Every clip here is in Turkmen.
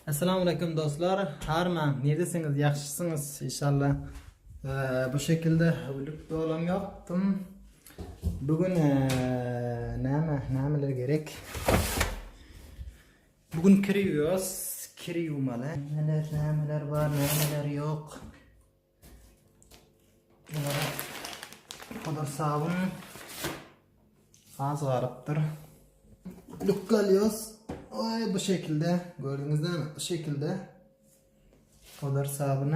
Essalamu aleýkum dostlar. Harman, nirdesiňiz? Ýagşysyňyz inşallah. Bu şekilde hüwlük dolam ýokdum. Bugün näme, nämeler gerek? Bugün kir ýuwýas, kir ýuwmaly. Nämeler, nämeler bar, nämeler ýok. Bunlara kadar sabun az galypdyr. Lükge alýas. Oý bu şekilde gördüňiz dämi? Bu şekilde kadar sabyny.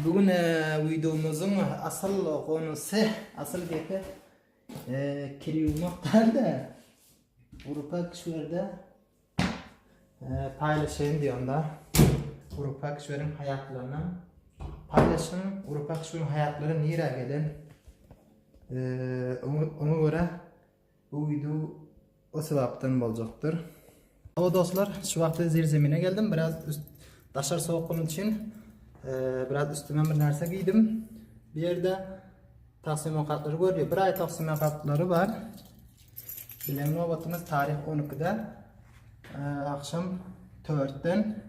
Bugün e, videomuzun asıl konusu, asıl gepi e, kir ýuwmak däl-de, Urupak şu ýerde Paýlaşaýyn diýende Urupa kişileriň haýatlaryny paýlaşyň Urupa kişileriň haýatlary nirä gelen oňa görä bu wideo o sebäpden boljakdyr. Hawa dostlar, şu wagtda zirzemine geldim. Biraz üst daşary sowuk bolany üçin biraz üstüme bir narsa giydim. Bu ýerde tagsim okatlary görýär. Bir aý tagsim okatlary bar. Bilen nobatymyz taryh 12-de akşam 4-den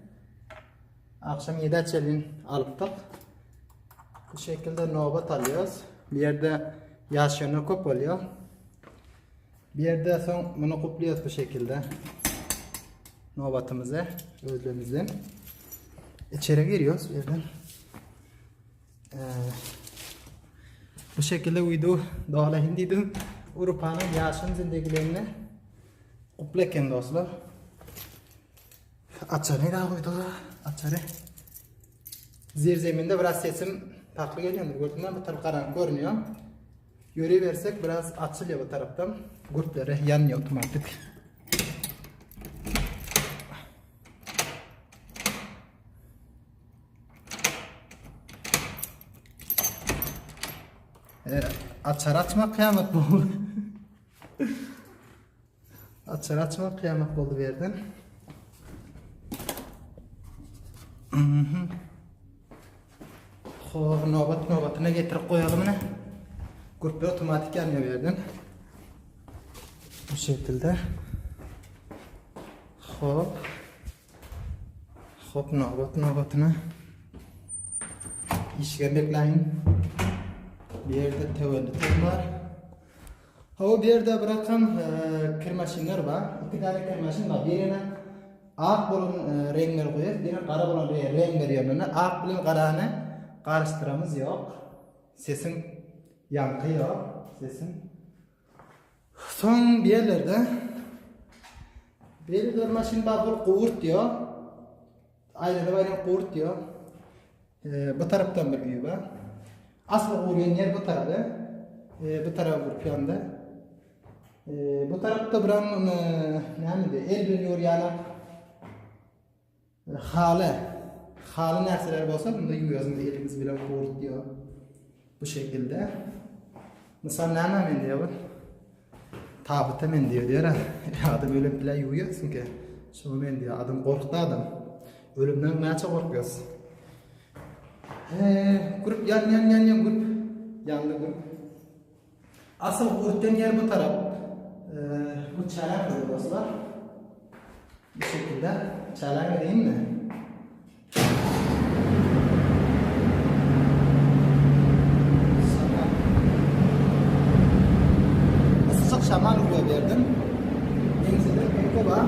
akşam 7-e çenli alypdyk. Bu şekilde nobat alýarys. Bu ýerde ýaşaýanlar köp bolýar. Bu ýerde soň muny guplaýarys bu şekilde. Nobatymyzy özlerimizden. İçeri giriyoruz bu yerden. Bu şekilde video dogalaýyn diýdim. Urupanyň ýaşan zindegilerini gupla eken dostlar. Açary da goýdy. Açary. Zirzeminde biraz sesim farkly gelýändir. Gördüňmi? Bu tarap garaňky görünýär. Ýöribersek biraz açylýar bu tarapdan. Gürpleri ýanýar otomatik. E, açar açmak kıyamet boldy. Açar açmak kıyamet boldy bir yerden. Mhm. Hop, nobat nobatyna getirip goýalym ine. Gürpbe otomatik ýanýar bu yerden. Bu şekilde. Hop. Hop nobat nobatyna. Işige bekläýin. Bu ýerde töwelli tüm bar. Hawa bu ýerde bir rakam e, kir maşynlar bar. Iki tane kir maşyn bar. Birine ak bolan e, reňleri goýýas, birine gara bolan reň berýär. Ak bilen garany garyşdyramyz ýok. Sesiň ýaňky ýok. Sesiň Soň bir ýerlerde bir bir maşyn bar bul gurt diýýär. Aýlanyp aýlanyp gurt diýýär. E, bu tarapdan bir öý bar. Asly gurýan ýer bu tarapy. E, bu tarap gurup ýanda. E, bu tarapda bir an näme diýär? El bilen ýorýanak Haly. Haly närseler bolsa bunda ýuwýarsyňyz eliňiz bilen gurtýar. Bu şekilde. Mysal näme men diýär bu? Tabyta men diýär diýär. Adam ölüp bile ýuwýarsyň ki. Şo men diýär. Adam gorkdy adam. Ölümden näçe gorkýas? He, grup ýan ýan ýan ýan grup. Ýanly grup. Asyl gurtdan ýer bu tarap. Bu çäläň dostlar. Bu şekilde çäläň değil mi? Issyk şamal urýar bu ýerden. Deňizde pekko bar.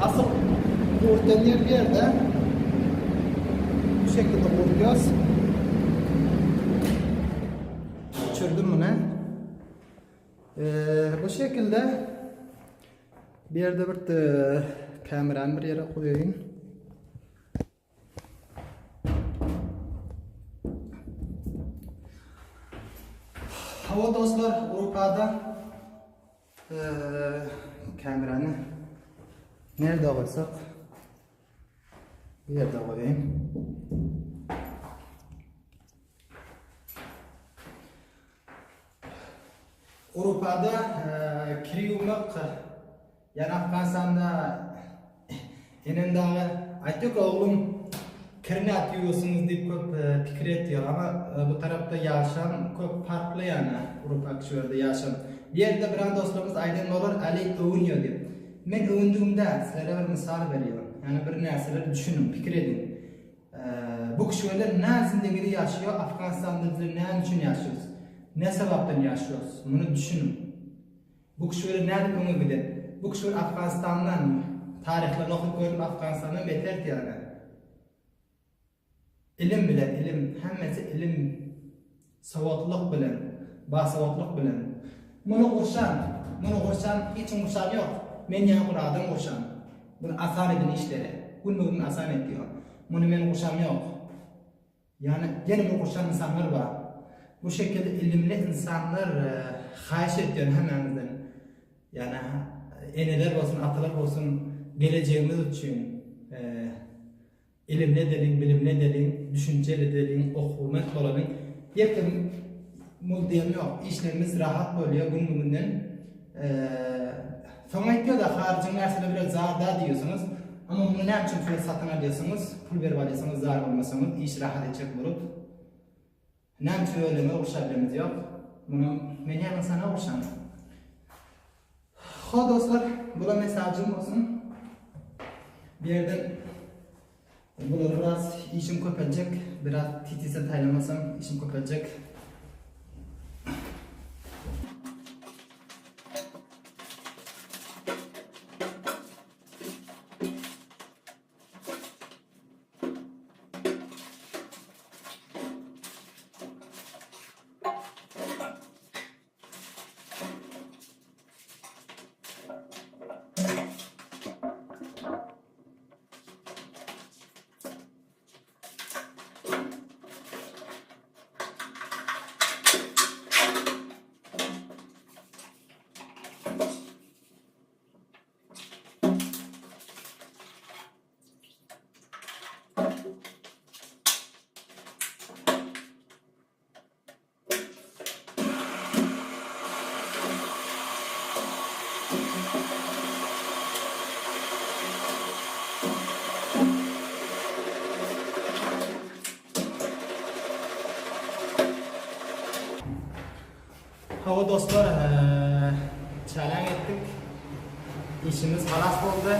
Asyl gurtdan ýer bu ýerde. Bu şekilde gurtýas. Uçurdum muny. Ee, bu şekilde bir yerde bir de kameramı bir yere koyayım. Hawa dostlar, Avrupa'da ee, kamerany nerede koysak bir yerde koyayım. Urupada kir ýuwmak ýani Afganistanda enem dagy aýtdy oglum kir nädip ýuwýarsyňyz diýip köp pikir etýär ama bu tarapda ýaşam köp parkly ýani Urupa şu ýerde ýaşam. Bir ýerde biran dostlarymyz aýdan bolar Ali öwünýär diýip. Men öwündigim däl, sizlere bir mysal berýän. Ýagny bir närseleri düşüniň, pikir ediň. Bu kişiler nä zindegide ýaşaýar, Afganistanda bizler näme üçin ýaşaýarys? Ne sebäpden ýaşaýarys? Muny düşüniň. Bu kişiler nädip öňe giden? Bu kişiler Afganistandan, taryhlaryny okup gördüm, Afganistandan beterdi ýagny. Ilim bilen, ilim, hemmesi ilim, sowatlyk bilen, basowatlyk bilen. Muny gurşan, muny gurşan, hiç gurşan ýok. Men ýaly bir adam gurşan. Muny asan eden işleri. Günbe-gün asan etýär. Muny men gurşam ýok. Ýani ýene bir gurşan insanlar bar. Bu şekilde ilimli insanlar haýyş etýän hemmäňizden. Ýani eneler bolsun, atalar bolsun gelejegimiz üçin Ilimli edeliň, bilimli edeliň, düşünjeli edeliň, okuwment bolalyň. Ýeke mul diýem ýok. Işlerimiz rahat bolýar gün-günden. Soň aýtýar-da, haryjyň närseleri biraz zar-da diýýärsiňiz. Amma muny näme üçin pula satyn alýarsyňyz? Pul berip alýarsyňyz zar bolmasaňyz, işi rahat etjek bolup. Näme üçin öýleme urşa bilemiz ýok. Muny men ýaly ynsana urşan. Ho dostlar, bula mesajym bolsun. Bu ýerden bular biraz işim köpeljek. Biraz titise taýlamasam işim köpeljek. Hawa dostlar, çäläň etdik. Işimiz halas boldy.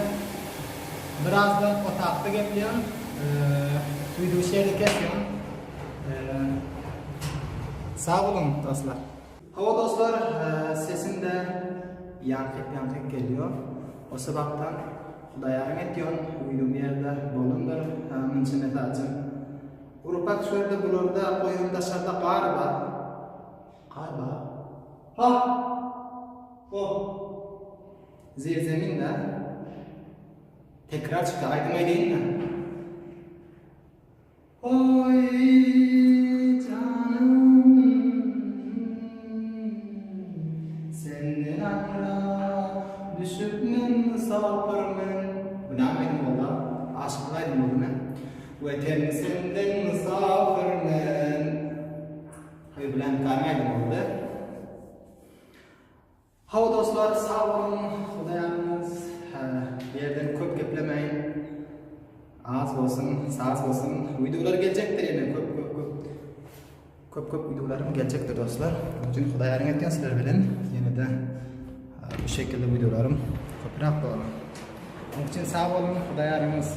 Birazdan otagda gepleýän. Video şeýle kesýän. Sag boluň dostlar. Hawa dostlar, sesim de ýaňkyk ýaňkyk gelýär. O sebapdan Hudaýaryň etýän video bu ýerde bolandyr. Munça mesajym. Urupak şurada bularda goýun daşarda gar bar. Gar bar. Ha! O! Zirzemin-dä. Tekrar çykdy, aýdym aýdaýyn-da. Oý, janym, senden aňra düşüp men mysapyr men. Bu näme aýdym boldy-a? Aşyklyk aýdym boldumy? Weten senden mysapyr men. Oý, bu näme aýdym boldy? Hawa dostlar sag boluň Hudaýaryňyz bu ýerden köp geplemäýin az bolsun saz bolsun wideolar geljekdir ýene köp köp köp köp köp wideolarym geljekdir dostlar onuň üçin Hudaýaryň etýän sizler bilen ýene-de bu şekilde wideolarym köpräk bolar onuň üçin sag boluň Hudaýaryňyz.